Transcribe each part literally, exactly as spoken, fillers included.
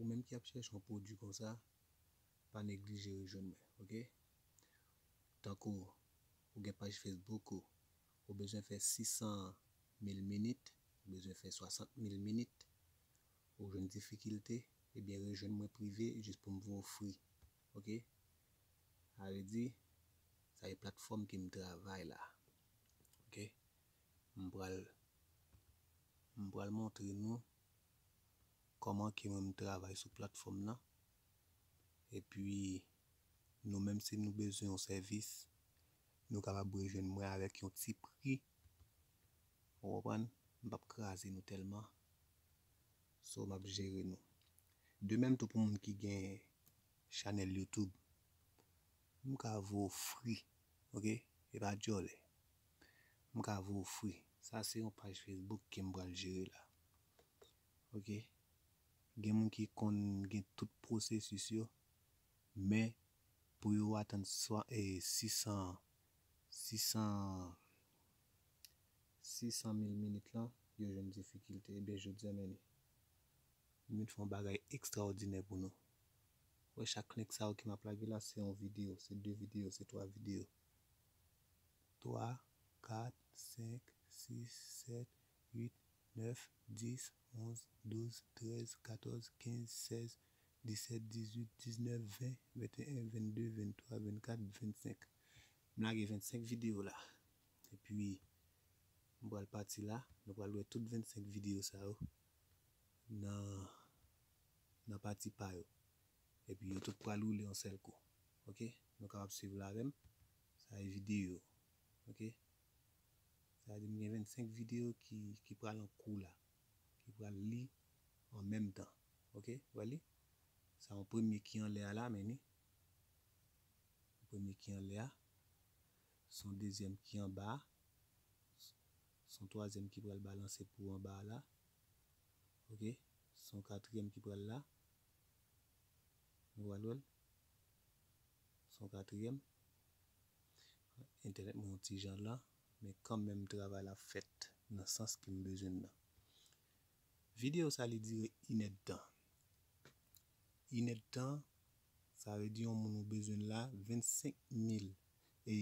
Ou menm ki ap chèche yon pwodui konsa, pa neglije rejwenn mwen, oke? Tankou ou gen paj Facebook ou, ou bezwen fè sis san mil minit, ou bezwen fè swasant mil minit, ou jwenn difikilte, ebyen rejwenn mwen prive jis pou m voye w fri, oke? Sa vle di, sa e platfòm ke m travay la, oke? M pral, m pral montre nou kòman ke mwen m travay sou platfòm nan. Epi, nou menm si nou bezwen yon sèvis, nou kapab rejwenn mwen avèk yon ti pri. Ou konprann? M p ap kraze nou tèlman. So, m ap jere nou. De menm tou pou moun ki gen chanèl YouTube, m ka voye w fri, oke? E pa djòlè. M ka voye w fri. Sa se yon paj Facebook ke m pral jere la. Oke? Gen moun ki konn gen tout pwosesis yo, men pou yo atann swa, e, sis san, sis san, sis san mil minit lan, yo jwenn difikilte. Ebyen, jodi a, men li. M vin fè yon bagay ekstraòdinè pou nou. Wè, chak link sa yo ke m ap lage la, se yon videyo, se de videyo, se twa videyo. Twa, kat, senk, sis, sèt, uit, nèf, dis, onz, douz, trèz, katòz, kenz, sèz, disèt, dizuit, diznèf, ven, venteyen, vennde, venntwa, vennkat, vennsenk. M lage vennsenk videyo la. Epi, m pral pati la, nou pral wè tout vennsenk videyo sa yo nan, nan pati pa yo. Epi yo tout pral woule yon sèl kou. Oke? Nou kapab swiv la avè m. Sa e videyo. Oke? Sa vle di m gen vennsenk videyo ki, ki pral an kou la. Ki pral li an menm tan. Oke? Wè li? Sa yon premye ki anlè a la, men li. Yon premye ki anlè a. Sa yon dezyèm ki anba a. Sa yon twazyèm ki pral balanse pou anba a la. Oke? Sa yon katriyèm ki pral la. Nou pral wè l. Sa yon katriyèm. Entènèt mwen yon ti jan lan, men kanmenm travay la fèt nan sans ke m bezwen l nan. Videyo sa li dire inèdtan. Inèdtan, sa vle di yon moun ou bezwen l la, vennsenk mil, e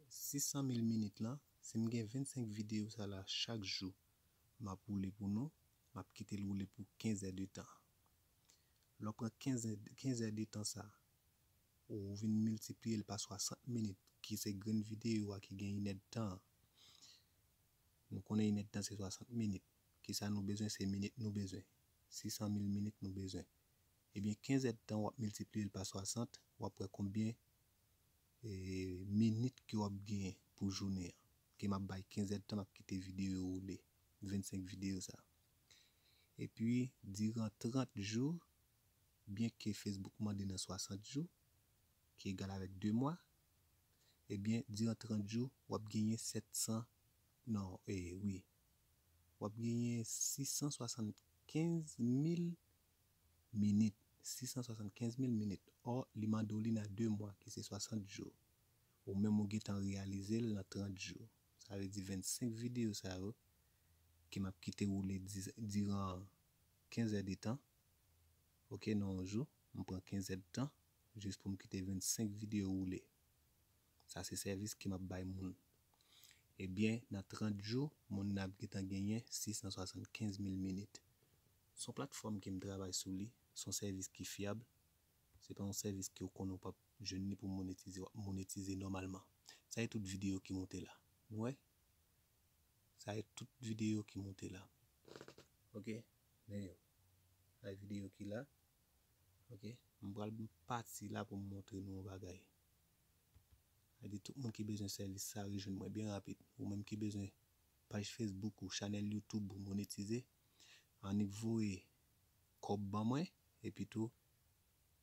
sis san mil minit lan, si m gen vennsenk videyo sa la chak jou, m ap woule pou nou, m ap kite l woule pou kenz è de tan. Lè w pran kenz è, kenz è de tan sa, ou vin miltipliye l pa swasant minit, ki se grenn videyo a ki gen inèdtan an. Nou konnen inèdtan se swasant minit. Kisa nou bezwen? Se minit nou bezwen. Sis san mil minit nou bezwen. Ebyen, kenz è de tan w ap miltipliye l pa swasant, w ap wè konbyen, e, minit ke w ap genyen pou jounen an. Ke m ap bay kenz è de tan, m ap kite videyo woule. Vennsenk videyo sa. Epi, diran trant jou, byenke Facebook mande nan swasant jou, ki egal avèk de mwa, ebyen, diran trant jou, w ap genyen sèt san, non, e, wi. W ap genyen sis san swasannkenz mil minit. Sis san swasannkenz mil minit. Ò, li mande w li nan de mwa, ki se swasant jou. Ou menm ou gentan reyalize l nan trant jou. Sa vle di vennsenk videyo sa yo, ke m ap kite woule di-, diran kenz è de tan. Oke, nan yon jou, m pran kenz è de tan, jis pou m kite vennsenk videyo woule. Sa se sèvis ke m ap bay moun. Ebyen, nan trant jou, moun nan ap gentan genyen sis san swasannkenz mil minit. Se yon platfòm ke m travay sou li, se yon sèvis ki fyab. Se pa yon sèvis ke w konnen w p ap jwenn li pou monetize, w ap monetize nòmalman. Sa e tout videyo ki monte la. Nou wè? Sa e tout videyo ki monte la. Oke? Men yo. Sa e videyo ki la. Oke? M pral pati la pou m montre nou yon bagay. Sa vle di tout moun ki bezwen sèvis sa, rejwenn mwen byen rapid. Ou menm ki bezwen paj Facebook ou chanèl YouTube ou monetize, annik voye kòb ban mwen, epi tou,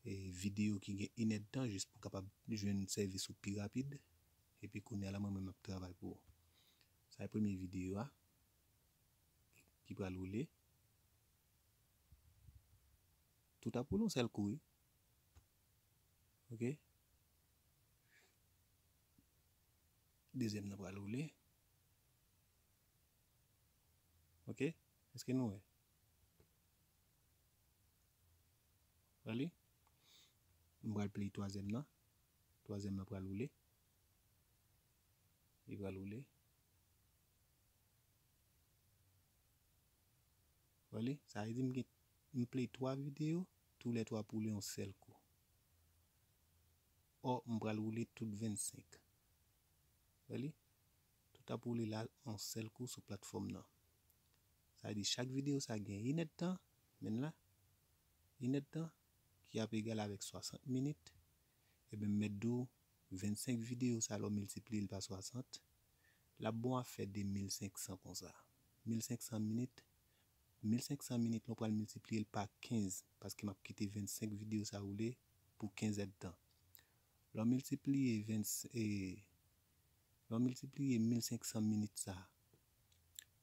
e, videyo ki gen inèdtan jis pou w kapab jwenn sèvis ou pi rapid. Epi kounye a la, mwen menm m ap travay pou ou. Sa e premye videyo a ki pral woule. Tout ap woule yon sèl kou, wi. Oke? Dezyèm nan pral woule. Oke? Èske nou wè? Wè li? M pral play twazyèm nan. Twazyèm nan pral woule. Li pral woule. Wè li? Sa vle di m gen, m play twa videyo, toulètwa ap woule yon sèl kou. Ò, m pral woule tout vennsenk. Wè li? Tout ap woule la yon sèl kou sou platfòm nan. Sa vle di chak videyo sa gen inèdtan, men la, inèdtan, ki ap egal avèk swasant minit. Ebyen, m mèt di w, vennsenk videyo sa, lè w miltipliye l pa swasant, l ap bon ap fè de mil senk san konsa. Mil senk san minit, mil senk san minit, lè w pral miltipliye l pa kenz, paske m ap kite vennsenk videyo sa woule pou kenz èdtan. Lè w miltipliye vennsenk, e, lè w miltipliye mil senk san minit sa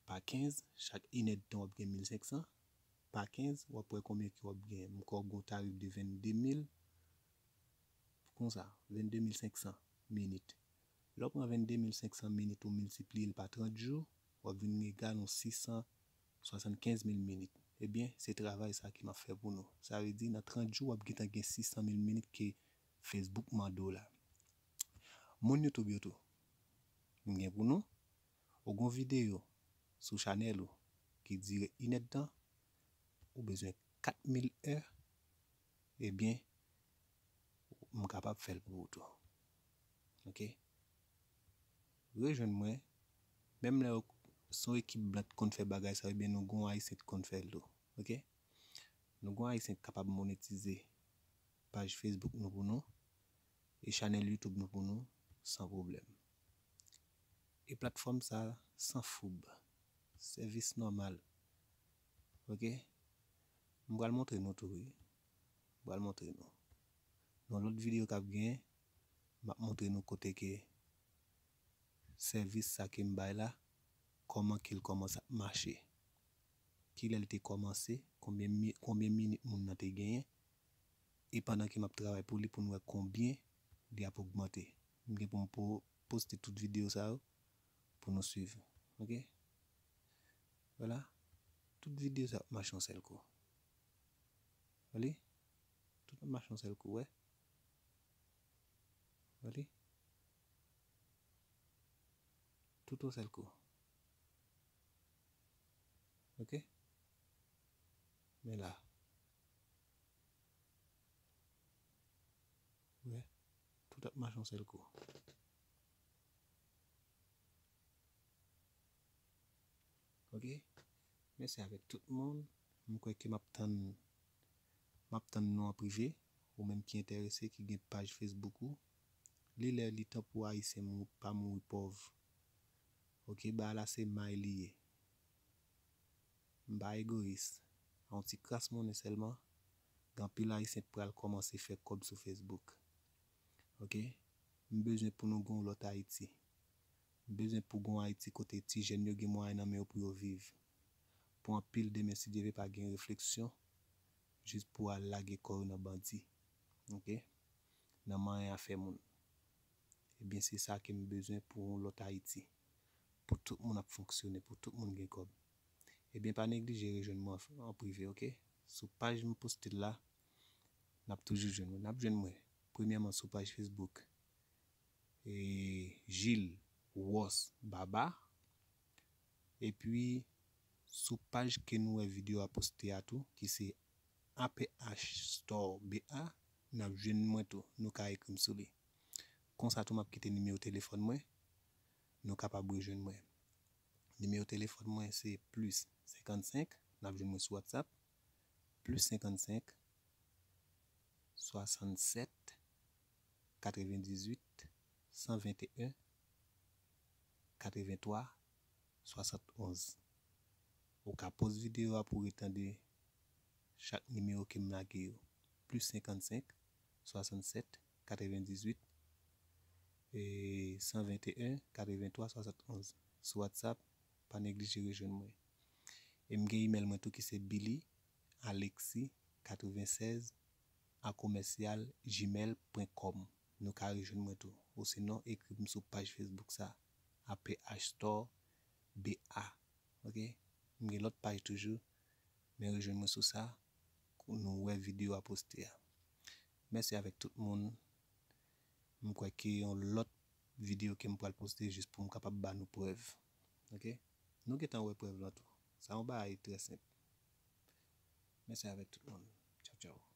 pa kenz, chak inèdtan w ap gen mil senk san, pa kenz, w ap wè konbyen ke w ap gen. M kwè w ap gen yon tarif de vennde mil, konsa, vennde mil senk san minit. Lè w pran vennde mil senk san minit ou miltipliye l pa trant jou, w ap vin egal yon sis san swasannkenz mil minit. Ebyen, se travay sa ke m ap fè pou nou. Sa vle di, nan trant jou, w ap gentan gen sis san mil minit ke Facebook mande w la. Moun YouTube yo tou, m gen pou nou, ou gon videyo sou chanèl ou ki dire inèdtan, ou bezwen kat mil è, ebyen, m kapab fè l pou ou tou. Oke? Rejwenn mwen, menm lè se yon ekip blan k konn fè bagay sa, ebyen nou gon Ayisyen k konn fè l tou. Oke? Nou gon Ayisyen k kapab monetize paj Facebook nou pou nou, e chanèl YouTube nou pou nou, san pwoblèm. E platfòm sa, san foub, sèvis nòmal. Oke? M pral montre nou tou, wi. M pral montre nou. Nan lòt videyo k ap gen, m ap montre nou kote ke sèvis sa ke m bay la, kòman ke l kòmanse ap mache. Kilè l te kòmanse, konbyen mi-, konbyen minit moun nan te genyen, e pandan ke m ap travay pou li pou n wè konbyen li ap ogmante. M gen pou m po-, poste tout videyo sa yo pou nou swiv. Oke? Vwala. Tout videyo sa ap mache yon sèl kou. Wè li? Tout ap mache yon sèl kou, wè. Wè li? Tout yon sèl kou. Oke? Men la. Wè, tout ap mache yon sèl kou. Oke? Mèsi avèk tout moun. M kwè ke m ap tann, m ap tann nou an prive. Ou menm ki enterese, ki gen paj Facebook ou, li lè li tan pou Ayisyen mou-, pa mouri pòv. Oke, bagay la se may li ye. M pa egoyis. A yon ti kras monnen sèlman, gen anpil Ayisyen k pral kòmanse fè kòb sou Facebook. Oke? M bezwen pou nou gen yon lòt Ayiti. M bezwen pou gen yon Ayiti kote ti jèn yo gen mwayen nan men yo pou yo viv. Pou anpil demen, si Dye vle, pa gen refleksyon, jis pou al lage kò yo nan bandi. Oke? Nan manyen afè moun. Ebyen, se sa ke m bezwen pou yon lòt Ayiti. Pou tout moun ap fonksyone, pou tout moun gen kòb. Ebyen, pa neglije rejwenn mwen an, an prive, oke? Sou paj m poste l la, n ap toujou jwenn mwen. N ap jwenn mwen, premyèman, sou paj Facebook, e, Gilles Ross Baba. Epi, sou paj ke nou wè videyo a poste a tou, ki se A P H Store B A, n ap jwenn mwen tou. Nou ka ekri m sou li. Konsa tou, m ap kite nimewo telefòn mwen. Nou kapab rejwenn mwen. Nimewo telefòn mwen se plis senkannsenk, n ap jwenn mwen sou WhatsApp, plis senkannsenk, swasannsèt, katrevendizuit, san venteyen, katreventwa, swasantonz. Ou ka poz videyo a pou w retande chak nimewo ke m lage yo. Plis senkannsenk, swasannsèt, katrevendizuit, e san venteyen, katrevenntwa, swasantonz. Sou WhatsApp, pa neglije rejwenn mwen. E m gen imèl mwen tou ki se Billy Alexis katrevennsèz a komèsyal gmail pwen kòm. Nou ka rejwenn mwen tou. Osinon, ekri m sou paj Facebook sa, A P H Store B A. Oke? M gen lòt paj toujou, men rejwenn mwen sou sa. nou wè videyo a poste a. Mèsi avèk tout moun. M kwè ke yon lòt videyo ke m pral poste jis pou m kapab ba nou prèv. Ok? Nou gentan wè prèv lan tou. Sa yon bagay trè senp. Mèsi avèk tout moun. Tchaw, tchaw.